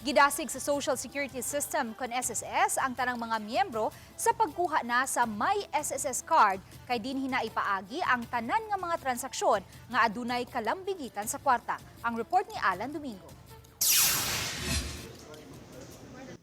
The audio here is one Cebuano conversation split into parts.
Gidasig sa Social Security System kon SSS ang tanang mga miyembro sa pagkuha na sa My SSS card kay dinhi na ipaagi ang tanan nga mga transaksyon nga adunay kalambigitan sa kwarta. Ang report ni Alan Domingo.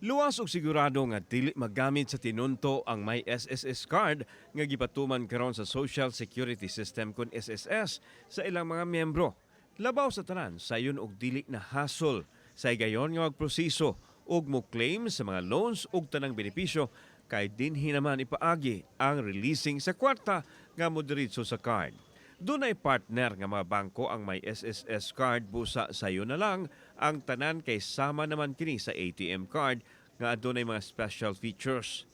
Luwas og sigurado nga dili magamit sa tinunto ang may SSS card nga gipatuman karon sa Social Security System kon SSS sa ilang mga miyembro. Labaw sa tanan, sayon og dili na hasol sa higayon nga magproseso og mo claim sa mga loans ug tanang benepisyo kay dinhi naman ipaagi ang releasing sa kwarta nga modiretso sa card. Dunay partner nga mga bangko ang may SSS card, busa sayo na lang ang tanan kay sama naman kini sa ATM card nga adunay mga special features.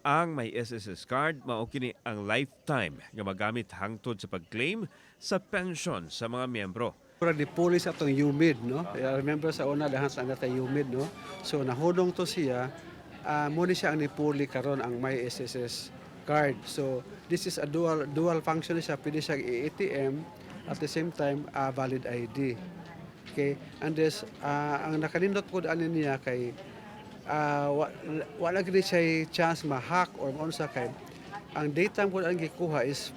Ang may SSS card, mao kini ang lifetime nga magamit hangtod sa pag-claim sa pension sa mga miyembro. Murag di sa atong UMID, no? I remember sa una daghan sa natay UMID, no? So nahunong to siya, mo ni siya ang nipuli karon ang may SSS card. So this is a dual dual function siya, pwede siya i-ATM, at the same time a valid ID. Okay? And this ang nakanindot po ani niya kay wala gid siya chance ma-hack or maunsa kay ang data po ang gikuha is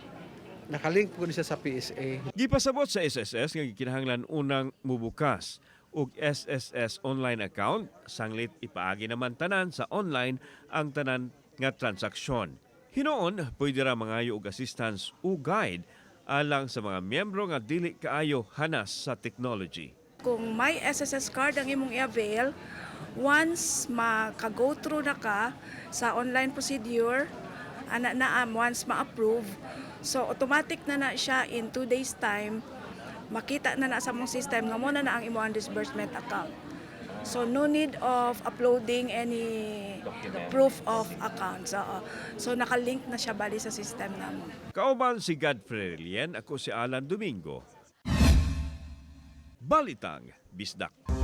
nakalink po siya sa PSA. Gipasabot sa SSS nga gikinahanglan unang mubukas og SSS online account, sanglit ipaagi naman tanan sa online ang tanan nga transaksyon. Hinuon, pwede ra mangayo og assistance o guide alang sa mga miyembro nga dili kaayo hanas sa technology. Kung may SSS card ang imong i-avail, once maka-go through na ka sa online procedure, ana na once ma-approve, so automatic na na siya in 2 days time, makita na na sa mong system nga mo na na ang imong disbursement account. So no need of uploading any proof of accounts. Oo. So nakalink na siya bali sa system namo. Kauban si Godfrey Relien, ako si Alan Domingo. Balitang Bisdak.